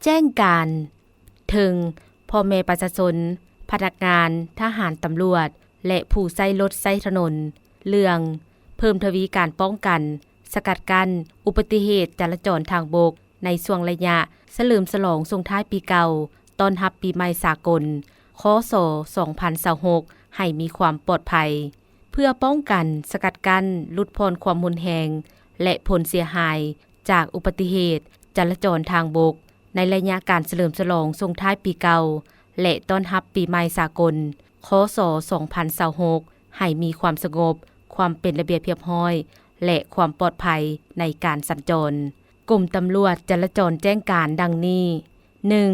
ແຈ້ງການເຖິງພໍ່ແມ່ປະຊາຊົນ, ພະນັກງານ, ທະຫານ, ຕຳຫຼວດ ແລະ ຜູ້ໃຊ້ລົດໃຊ້ຖະໜົນ ເລື່ອງເພີ່ມທະວີການປ້ອງກັນ, ສະກັດກັ້ນອຸບັດຕິເຫດຈະລາຈອນທາງບົກ ໃນຊ່ວງໄລຍະສະເຫຼີມສະຫຼອງສົ່ງທ້າຍປີເກົ່າ ຕ້ອນຮັບປີໃໝ່ສາກົນ ຄ.ສ. ສອງພັນຊາວຫົກ ໃຫ້ມີຄວາມປອດໄພ. ເພື່ອປ້ອງກັນ, ສະກັດກັ້ນ, ຫຼຸດຜ່ອນຄວາມຮຸນແຮງ ແລະ ຜົນເສຍຫາຍຈາກອຸບັດຕິເຫດຈະລາຈອນທາງບົກ ໃນໄລຍະການສະເຫຼີມສະຫຼອງສົ່ງທ້າຍປີເກົ່າ ແລະ ຕ້ອນຮັບປີໃໝ່ສາກົນ ຄ.ສ. ສອງພັນຊາວຫົກ ໃຫ້ມີຄວາມສະຫງົບ, ຄວາມເປັນລະບຽບຮຽບຮ້ອຍ ແລະ ຄວາມປອດໄພໃນການສັນຈອນ. ກົມຕຳຫຼວດຈະລາຈອນແຈ້ງການດັ່ງນີ້: ໜຶ່ງ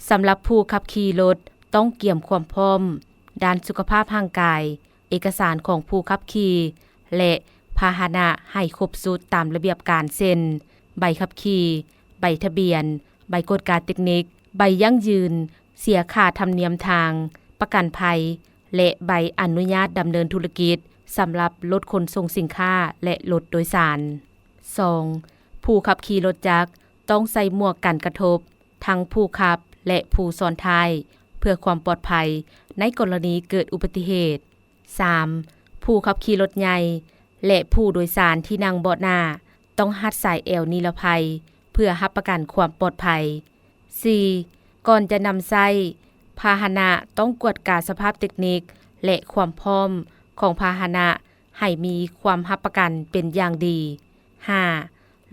ສຳລັບຜູ້ຂັບຂີ່ລົດ ຕ້ອງກຽມຄວາມພ້ອມດ້ານສຸຂະພາບຮ່າງກາຍ, ເອກະສານຂອງຜູ້ຂັບຂີ່ ແລະ ພາຫະນະໃຫ້ຄົບຊຸດຕາມລະບຽບການ ເຊັ່ນ ໃບຂັບຂີ່, ໃບທະບຽນ, ໃບກວດກາເຕັກນິກ, ໃບຢັ້ງຢືນເສຍຄ່າທຳນຽມທາງ, ປະກັນໄພ ແລະ ໃບອະນຸຍາດດຳເນີນທຸລະກິດ ສຳລັບລົດຂົນສົ່ງສິນຄ້າ ແລະ ລົດໂດຍສານ. ສອງ ຜູ້ຂັບຂີ່ລົດຈັກຕ້ອງໃສ່ໝວກກັນກະທົບ ທັງຜູ້ຂັບ ແລະ ຜູ້ຊ້ອນທ້າຍ ເພື່ອຄວາມປອດໄພໃນກໍລະນີເກີດອຸບັດຕິເຫດ. ສາມ ຜູ້ຂັບຂີ່ລົດໃຫຍ່ ແລະ ຜູ້ໂດຍສານທີ່ນັ່ງເບາະໜ້າ ຕ້ອງຮັດສາຍແອວນິລະໄພ ເພື່ອຮັບປະກັນຄວາມປອດໄພ. ສີ່ ກ່ອນຈະນຳໃຊ້ພາຫະນະ ຕ້ອງກວດກາສະພາບເຕັກນິກ ແລະ ຄວາມພ້ອມຂອງພາຫະນະ ໃຫ້ມີຄວາມຮັບປະກັນເປັນຢ່າງດີ. ຫ້າ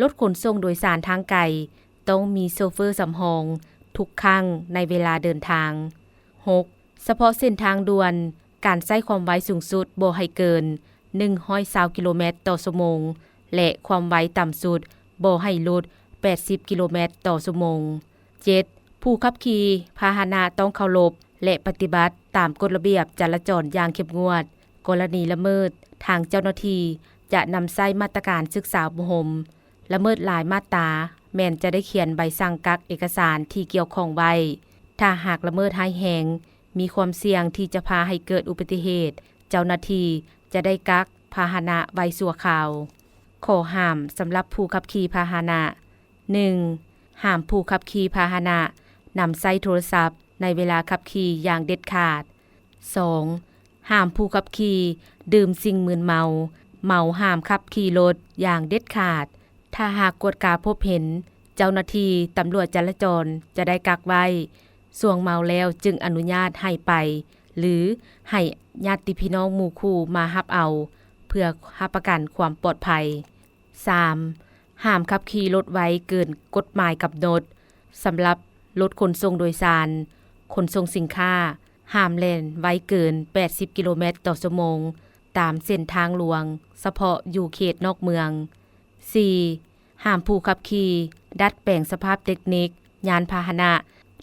ລົດຂົນສົ່ງໂດຍສານທາງໄກ ຕ້ອງມີໂຊເຟີສຳຮອງທຸກຄັ້ງໃນເວລາເດີນທາງ. ຫົກ ສະເພາະເສັ້ນທາງດ່ວນ, ການໃຊ້ຄວາມໄວສູງສຸດບໍ່ໃຫ້ເກີນໜຶ່ງຮ້ອຍຊາວກິໂລແມັດຕໍ່ຊົ່ວໂມງ ແລະ ຄວາມໄວຕ່ຳສຸດບໍ່ໃຫ້ຫຼຸດແປດສິບກິໂລແມັດຕໍ່ຊົ່ວໂມງ. ເຈັດ ຜູ້ຂັບຂີ່ພາຫະນະຕ້ອງເຄົາລົບ ແລະ ປະຕິບັດຕາມກົດລະບຽບຈະລາຈອນຢ່າງເຂັ້ມງວດ. ກໍລະນີລະເມີດ, ທາງເຈົ້າໜ້າທີ່ຈະນຳໃຊ້ມາດຕະການສຶກສາອົບຮົມ. ລະເມີດຫຼາຍມາດຕາ ແມ່ນຈະໄດ້ຂຽນໃບສັ່ງກັກເອກະສານທີ່ກ່ຽວຂ້ອງໄວ້. ຖ້າຫາກລະເມີດຮ້າຍແຮງ, ມີຄວາມສ່ຽງທີ່ຈະພາໃຫ້ເກີດອຸບັດຕິເຫດ, ເຈົ້າໜ້າທີ່ຈະໄດ້ກັກພາຫະນະໄວ້ຊົ່ວຄາວ. ຂໍ້ຫ້າມສຳລັບຜູ້ຂັບຂີ່ພາຫະນະ. ໜຶ່ງ ຫ້າມຜູ້ຂັບຂີ່ພາຫະນະນຳໃຊ້ໂທລະສັບໃນເວລາຂັບຂີ່ຢ່າງເດັດຂາດ. ສອງ ຫ້າມຜູ້ຂັບຂີ່ດື່ມສິ່ງມຶນເມົາ, ເມົາຫ້າມຂັບຂີ່ລົດຢ່າງເດັດຂາດ. ຖ້າຫາກກວດກາພົບເຫັນ, ເຈົ້າໜ້າທີ່ຕຳຫຼວດຈະລາຈອນຈະໄດ້ກັກໄວ້. ຊ່ວງເມົາແລ້ວຈຶ່ງອະນຸຍາດໃຫ້ໄປ ຫຼື ໃຫ້ຍາດຕິພີ່ນ້ອງໝູ່ຄູ່ມາຮັບເອົາ ເພື່ອຮັບປະກັນຄວາມປອດໄພ. ສາມ ຫ້າມຂັບຂີ່ລົດໄວເກີນກົດໝາຍກຳນົດ. ສຳລັບລົດຂົນສົ່ງໂດຍສານ, ຂົນສົ່ງສິນຄ້າ, ຫ້າມແລ່ນໄວເກີນແປດສິບກິໂລແມັດຕໍ່ຊົ່ວໂມງ ຕາມເສັ້ນທາງຫຼວງ, ສະເພາະຢູ່ເຂດນອກເມືອງ. ສີ່ ຫ້າມຜູ້ຂັບຂີ່ດັດແປງສະພາບເຕັກນິກຍານພາຫະນະ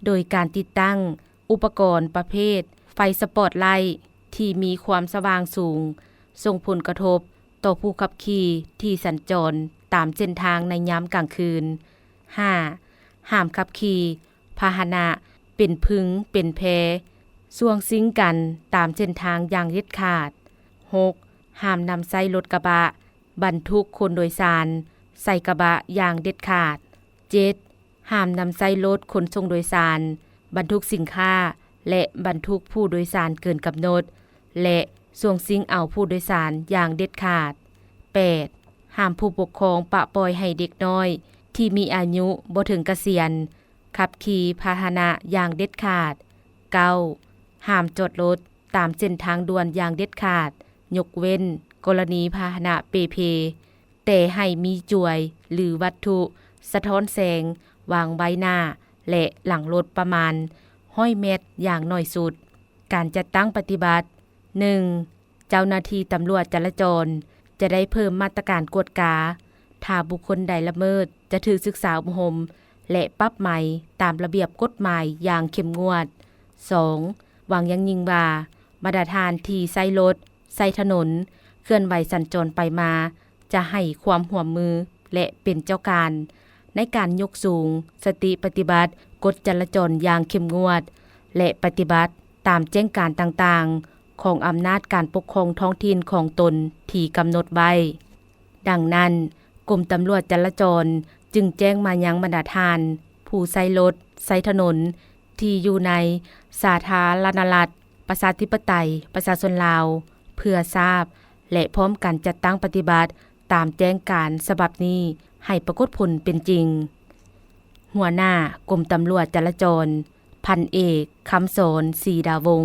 ໂດຍການຕິດຕັ້ງອຸປະກອນປະເພດໄຟສະປອດໄລທີ່ມີຄວາມສະຫວ່າງສູງ, ສົ່ງຜົນກະທົບຕໍ່ຜູ້ຂັບຂີ່ທີ່ສັນຈອນຕາມເສັ້ນທາງໃນຍາມກາງຄືນ. ຫ້າ ຫ້າມຂັບຂີ່ພາຫະນະເປັນພຶງເປັນແພ, ຊ່ວງຊິງກັນຕາມເສັ້ນທາງຢ່າງເດັດຂາດ. ຫົກ ຫ້າມນຳໃຊ້ລົດກະບະບັນທຸກຄົນໂດຍສານໃສ່ກະບະຢ່າງເດັດຂາດ. ເຈັດ ຫ້າມນຳໃຊ້ລົດຂົນສົ່ງໂດຍສານບັນທຸກສິນຄ້າ ແລະ ບັນທຸກຜູ້ໂດຍສານເກີນກຳນົດ ແລະ ຊ່ວງຊິງເອົາຜູ້ໂດຍສານຢ່າງເດັດຂາດ. ແປດ ຫ້າມຜູ້ປົກຄອງປະປ່ອຍໃຫ້ເດັກນ້ອຍທີ່ມີອາຍຸບໍ່ເຖິງກະສຽນຂັບຂີ່ພາຫະນະຢ່າງເດັດຂາດ. ເກົ້າ ຫ້າມຈອດລົດຕາມເສັ້ນທາງດ່ວນຢ່າງເດັດຂາດ, ຍົກເວັ້ນກໍລະນີພາຫະນະເປ່ເພ, ແຕ່ໃຫ້ມີຈວຍ ຫຼື ວັດຖຸສະທ້ອນແສງວາງໄວ້ໜ້າ ແລະ ຫຼັງລົດປະມານຮ້ອຍແມັດຢ່າງໜ້ອຍສຸດ. ການຈັດຕັ້ງປະຕິບັດ. ໜຶ່ງ ເຈົ້າໜ້າທີ່ຕຳຫຼວດຈະລາຈອນຈະໄດ້ເພີ່ມມາດຕະການກວດກາ. ຖ້າບຸກຄົນໃດລະເມີດ ຈະຖືກສຶກສາອົບຮົມ ແລະ ປັບໃໝຕາມລະບຽບກົດໝາຍຢ່າງເຂັ້ມງວດ. ສອງ ຫວັງຢ່າງຍິ່ງວ່າ ບັນດາທ່ານທີ່ໃຊ້ລົດ, ໃຊ້ຖະໜົນ, ເຄື່ອນໄຫວສັນຈອນໄປມາ ຈະໃຫ້ຄວາມຮ່ວມມື ແລະ ເປັນເຈົ້າການໃນການຍົກສູງສະຕິປະຕິບັດກົດຈະລາຈອນຢ່າງເຂັ້ມງວດ ແລະ ປະຕິບັດຕາມແຈ້ງການຕ່າງໆຂອງອຳນາດການປົກຄອງທ້ອງຖິ່ນຂອງຕົນທີ່ກຳນົດໄວ້. ດັ່ງນັ້ນ, ກົມຕຳຫຼວດຈະລາຈອນຈຶ່ງແຈ້ງມາຍັງບັນດາທ່ານ ຜູ້ໃຊ້ລົດໃຊ້ຖະໜົນ ທີ່ຢູ່ໃນສາທາລະນະລັດ ປະຊາທິປະໄຕ ປະຊາຊົນລາວ ເພື່ອຊາບ ແລະ ພ້ອມກັນຈັດຕັ້ງປະຕິບັດຕາມແຈ້ງການສະບັບນີ້ໃຫ້ປາກົດຜົນເປັນຈິງ. ຫົວໜ້າກົມຕຳຫຼວດຈະລາຈອນ ພັນເອກ ຄຳສອນ ສີດາວົງ.